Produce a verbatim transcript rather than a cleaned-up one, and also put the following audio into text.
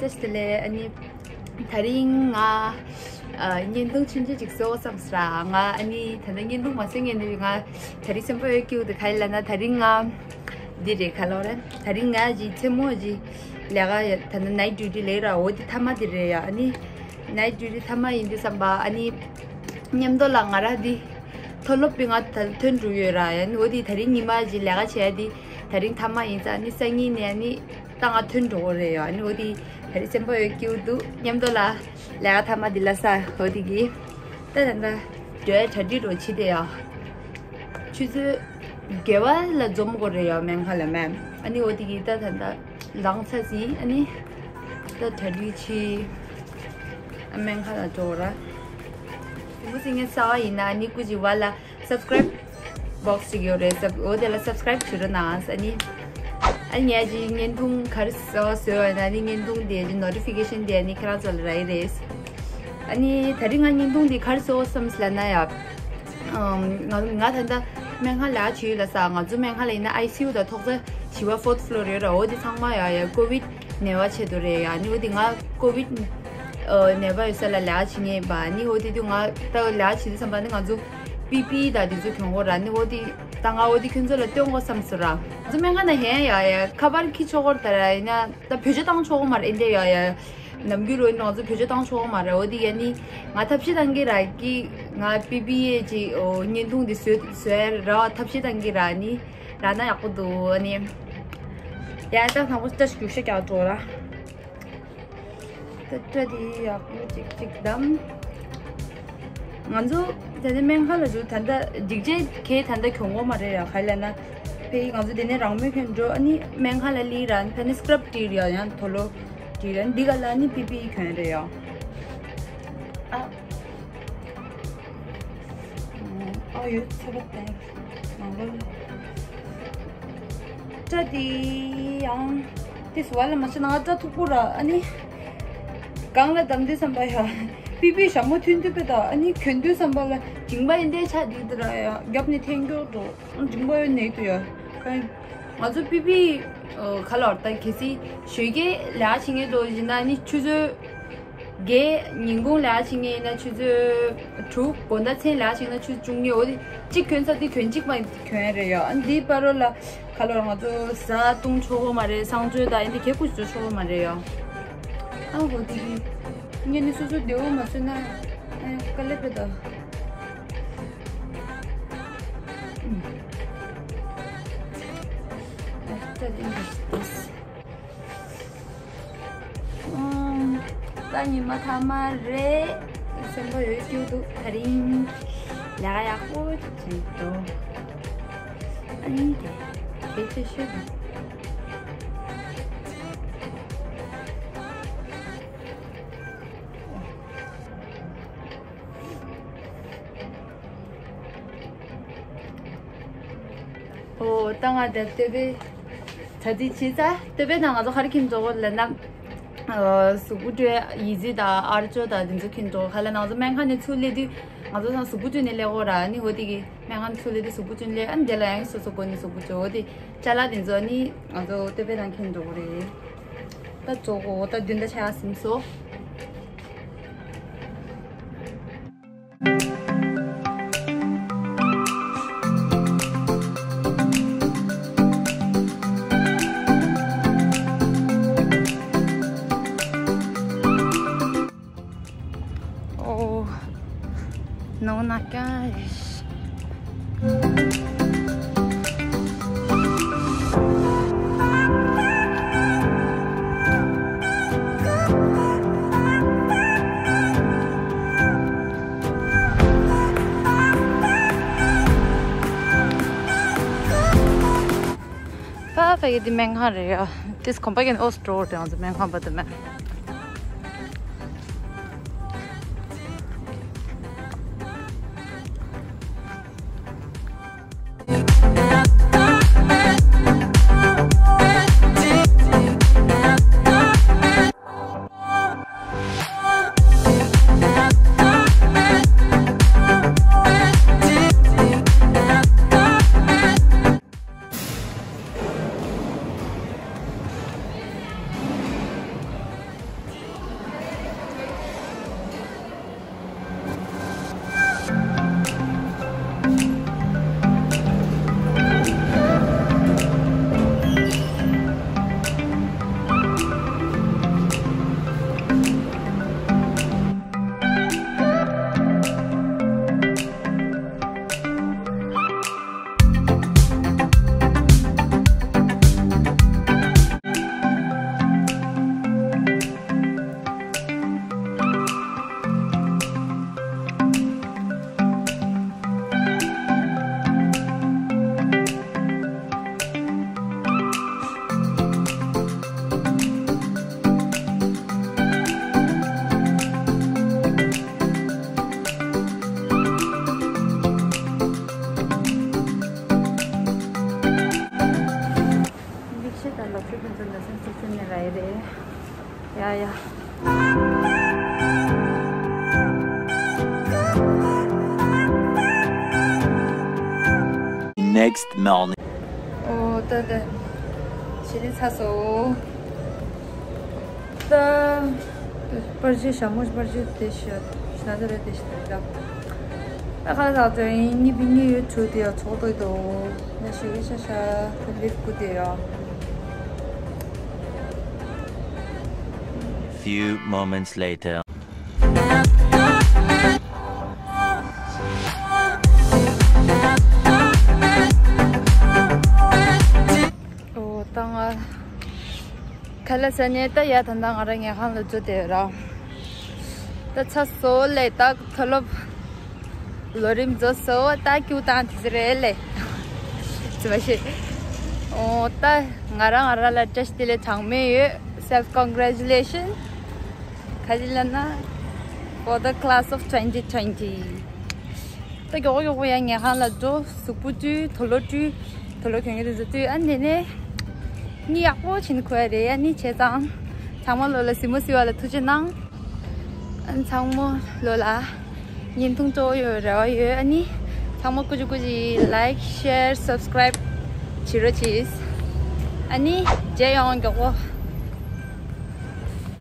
བཀྲ་ཤིས་བདེ་ལེགས། ཨ་ནི་ད་རིང་ང་ཨ་བརྙན་ཐུང་ཆུང་ཆུང་ཅིག་བཟོ་བསམ་སོང་ར། ང་ཨ་ནི་ད་ལྟ་བརྙན་ཐུང་མ་བཟོས་སྔོན་དུ་ང་ད་རིང་སེམས་པ་ཡོད་སྐྱིད་པོ་འདུག་ག་རེ་ལབ་ན། ད་རིང་ང་འདི་རེད། ག་ལབ་རེད། ད་རིང་ང་ཅིག་མཚན་མོ་ཅིག་ལས་ཀ་ཡ་ད་ལྟ་night duty ལས་ར། འོ་འདི་མཐའ་མ་འདི་རེད་ཡ། ཨ་ནི་night duty མཐའ་མ་ཡིན་དུས་ཙམ་པ་ཨ་ནི་མཉམ་དུ་ལ་ང་ར་འདི་མཐོ་སློབ་པའི་ང་ད་ཐོན་འགྲོ་ཡོད་ར། ཡ་ནི་འོ་འདི་ད་རིང་ཉི་མ་ཅིག་ལས་ཀ་བྱས་འདི་ད་རིང་མཐའ་མ་ཡིན་ཙང་ཨ་ནི་སང་ཉིན་ནས་ཨ་ནི་ད་ང་ཐོན་འགྲོ་གི་རེད་ཡ། ཨ་ནི་འོ་འདི་ད་རིང་སེམས་པ་ཡོད་སྐྱིད་པོ་འདུག་མཉམ་དུ་ལ་ལས་ཀ་མཐའ་མ་འདི་ལ་ས་འོ་འདི་གི་ད་ད་ད་འགྲོའི་གྲ་སྒྲིག་རོ་བྱེད་དེ་ཡ། ཆུ་ཚོད་བརྒྱད་པ་ལ་འཛོམས་དགོས་རེད་ཡ། སྨན་ཁང་ལ་མེམ། ཨ་ནི་འོ་དེ་གི་ད་ད་ད་ལངས་ཚར་ཟིན། ཨ་ནི་ད་གྲ་སྒྲིག་བྱེད། ཨ་སྨན་ཁང་ལ་འགྲོ་ར། དེ་མོ་ཟིན་ངས་གསར་བ་ཡིན་ན་ཨ་ནི་སྐུ་མཁྱེན་བ་ལ་subscribe box ཅིག་ཡོད་རེད། སབ་འོ་དེ་ལ་subscribe བྱེད་རོགས་གནང་། ཨ་ནི་ཨ་ནི་ངས་ཅིག་བརྙན་ཐུང་ག་རེ་བཟོ་བཟོས་པ་ཡིན་ན་ཨ་ནི་བརྙན་ཐུང་དེ་ཅིག་notification དེ་ཨ་ནི་ཁྱེད་རང་ཚོ་ལ་རག་གི་རེད། ཨ་ནི་ད་རིང་ང་བརྙན་ཐུང་འདི་ག་རེ་བཟོ་བསམ་ལབ་ན་ཡ། ང་ང་ད་ལྟ་སྨན་ཁང་ལས་ཀ་བྱེད་ཡོད་ལ་ས། ང་ཚོ་སྨན་ཁང་ལ་ཡིན་ན་ཨའི་སི་ཡུ་དང་ཐོག་ས་བཞི་པ་fourth floor ཡོད་ར། འོ་དེ་ཚང་མ་ཡ་ཡ་ཀོ་བིད་ནད་པ་ཆེད་དུ་རེད་ཡ། ཨ་ནི་འོ་དེ་ང་ཀོ་བིད་ནད་པ་ཡོད་ས་ལ་ལས་ཀ་བྱེད་ངེས་པ། ཨ་ནི་འོ་དེ་དུས་ང་ད་ལས་ཀ་བྱེད་དུས་ཙམ་པ་ནི་ང་ཚོ་པི་པི་ཨི་དང་དེ་ཚོ་གྱོན་དགོས་ར། ཨ་ནི་འོ་དེ་ད་ང་འོ་དེ་ཁྱོད་ཚོ་ལ་སྟོན་དགོས་བསམ་སོང་ར། ང་ཚོ་སྨན་ཁང་ནང་ཡིན་ཡ་ཡ་ཁ་པར་འཁྱེར་ཆོག་གོ་ར། ད་ར་ཡིན་ན་ད་བེད་སྤྱོད་བཏང་ཆོག་གོ་མ་རེད། ཨེ་འདྲ་ཡ་ཡ། ནམ་རྒྱུན་རོ་ནང་ཚོ་བེད་སྤྱོད་བཏང་ཆོག་མ་རེད། འོ་དེ་ཡ་ནི་ང་ཐབས་ཤེས་བཏང་གི་ར། ཀི་ང་པི་པི་ཨི་ཅིག་འོ་བརྙན་ཐུང་འདི་བཟོས་བཟོས་ར་ཐབས་ཤེས་བཏང་གི་ར། ནི་ར་ན་ཡག་པོ་འདུག་ཨ་ནི་ཡ་ད་དང་པོ་སྐྲ་རྒྱུག་ཤ་རྒྱག་འགྲོ་ར། ད་སྐྲ་དེ་ཡག་པོ་ཅིག་ཅིག་བསྡམས། ང་ཚོ་ད་ལྟ་སྨན་ཁང་ལ་འགྲོ། ད་ལྟ་སྒྲིག་ཆས་གས་ད་ལྟ་གྱོན་དགོས་མ་རེད་ཡ། ག་རེ་ལབ་ན་ཕ་གི་ང་ཚོ་དེ་ནས་རང་མོས་གྱོན་འགྲོ། ཨ་ནི་སྨན་ཁང་ལ་སླེབས་ར་ཨ་ནི་ཕ་ནི་སི་ཀརབ་སྤྲད་ར་ཡ། ཡང་དུག་ལོག་སྤྲད་ར། འདི་ག་ལ་ནི་པི་པི་ཨི་གྱོན་རེད་ཡ། ཨ་ཨ་ཡོད་ཚ་བ་དེ་ནང་ལོགས་སྐྲ་དེ་ཡང་དེ་བཟོ་བ་ལ་མ་བྱས་ན་ང་སྐྲ་མཐུག་པོ་ར། ཨ་ནི་སྒང་ལ་བསྡམས་དུས་ཙམ་པ་ཡ་པི་པི་ཨི་ཞྭ་མོ་ཐོན་དུས་པ་ད་ཨ་ནི་གྱོན་དུས་ཙམ་པ་ལ་མཇིང་པ་ཡིན་དེ་ཆ་འགྲིག་འདུག་ར་ཡ། རྒྱབ་ནས་འཐེན་མགྱོགས་འགྲོ། མཇིང་པ་ཡོད་ནས་དུ་ཡ། ང་ཚོ་པི་པི་ཨི་ཁ་ལོར་ད་གལ་སྲིད་ཞོགས་ཀས་ལས་ཀ་བྱེད་མཁན་དུ་ཡིན་ན་ནི་ཆུ་ཚོད་བརྒྱད། ཉིན་གུང་ལས་ཀ་བྱེད་མཁན་ཡིན་ན་ཆུ་ཚོད་དྲུག་དགོང་དག་མཚན་ལས་ཀ་བྱེད་ན་ཆུ་ཚོད་བཅུ་གཉིས། འོ་དེ་གཅིག་གྱོན་ཚར་དུས་གྱོན་གཅིག་མ་གྱོན་རེད་ཡ། ཨ་འདིའི་བར་རོ་ལ་ཁ་ལོར་ང་ཚོ་བཟའ་བཏུང་ཆོག་གོ་མ་རེད། གསང་སྤྱོད་དང་ཡིན་དེ་གས་ཀུ་ཅོ་ཆོག་གོ་མ་རེད་ཡ། ཨ་འོ་དེ་གི་ངས་ནི་སོ་སོ་བདེ་བོ་མ་བཟོས་ན་ཨ་དཀའ་ལས་པས་ད། ཨ་སྐྲ་དེ་འདྲ་ཞིག་ཨང་། ད་ཉི་མ་མཐའ་མ་རེད། སེམས་པ་ཡོད་སྐྱིད་འདུག་ད་རིང་ལས་ཀ་ཡག་པོ་བྱས་འདུག་ཨ་ནི་དེ་གལ་ཆེ་ཤོས་འདུག་ཨོ་ད་ང་དེ་ལྟོ་བའི་ད་དེ་བྱས་ཙང་ལྟོ་བའི་ནང་ང་ཚོ་ག་རེ་གྱོན་འགྲོ་གོ་ལབ་ན། ཨ་གཟུགས་པོ་བཀྲུས་ཡི་ཙི་དང་ཨར་ཅོ་དང་དེ་ཚོ་གྱོན་འགྲོ། ག་ལ་ནང་ཚོ་སྨན་ཁང་ནས་ཚུར་སླེབས་དུས་ང་ཚོ་ཚང་གཟུགས་པོ་བཀྲུས་ནས་སླེབས་གོ་ར། ཨ་ནི་འོ་དེ་གི་སྨན་ཁང་ཚུར་སླེབས་དུས་གཟུགས་པོ་བཀྲུས་ནས་སླེབས། ཨ་ནི་དེ་ལ་ཡང་སོ་སོ་སྒོ་ནས་གཟུགས་པོ་བཀྲུས། འོ་དེ་ཅ་ལག་དེ་ཚོ་ཨ་ནི་ང་ཚོ་ལྟོ་བའི་ནང་གྱོན་འགྲོ་གོ་རེད། ད་ཚོ་གོ་ད་བདུན་ད་ཆ་ཟིན་སོང་། Oh, no, not guys. ཕ་ཕ་གི་འདི་སྨན་ཁང་རེད་ཡ། དེས་གོམ་པ་གན་ཨོ་སི་ཊོར་དེ་ང་ཚོ་སྨན་ཁང་པ་དེ་མེད། ཆུ་ཕུན་ཚོགས་ནས་སེམས་སུ་ཚུད་ནས་ལ་ཡི་རེད། ཡ་ཡ། Next morning. ཨོ་ད་ད། ཕྱི་ནས་ཚ་སོ། ད། པར་ཆས་ཞྭ་མོ་པར་ཆས་དེ་ཤོད། ཤ་ཚ་རེད་དེ་ཤོད་ད། ད་ཁ་ལག་ཚོ་ཡིན་གཉིས་པའི་གཉིས་ཡོད་ཆུ་དེ་ཡང་ཚོགས་ཏོག་ཏོ། ང་ཞིག་གི་ཤ་ཤ་ཁོ་ལིབ་ཀུ་དེ་ཡང་། Few moments later. ཨོ་ད་ང་ཁ་ལག་ཟ་ནས་ད་ཡ་ད་ད་ང་རང་ཉལ་ཁང་ལ་འགྲོ་དེ་ར། ད་ཚ་སོ་ལེ་ད་ཐོ་ལོབ། ལོ་རིམ་རྫོགས་སོ་ད་ཀྱུ་དང་དེ་ཟེར་རེད་ལེ། ཙི་མ་ཤེས། ཨོ་ད་ང་རང་ང་རང་ལ་བཀྲ་ཤིས་བདེ་ལེགས་གྲངས་མེད་ཡོད། Self congratulation. ག་ཅི་ལབ་ན། For the class of twenty twenty. ད་མགྱོགས་པོ་མགྱོགས་པོ་ཡ་ཉལ་ཁང་ལ་འགྲོ། གཟུགས་པོ་བཀྲུས། དུག་ལོག་བཀྲུས། དུག་ལོག་གྱོན་མཁན་དེ་ཚོ་བཀྲུས། ཨ་ནི་ནས་གཉིད་ཡག་པོ་བྱས་ནས་ཁུག་ཡ་རེད། ཨ་ནི་བྱས་ཙང་ཚང་མ་ལོ་ལ་གཟིགས་མོ་གཟིགས་པ་ལ་ཐུགས་རྗེ་གནང་། ཨ་ནི་ཚང་མ་ལོ་ལ་བརྙན་ཐུང་སྤྲོ་བོ་ཡོད་རེ་བ་ཡོད། ཨ་ནི་ཚང་མ་ཀུ་ཅི་ཀུ་ཅི་like share subscribe བྱེད་རོགས་གྱིས། ཨ་ནི་མཇལ་ཡོང་མགྱོགས་པོ།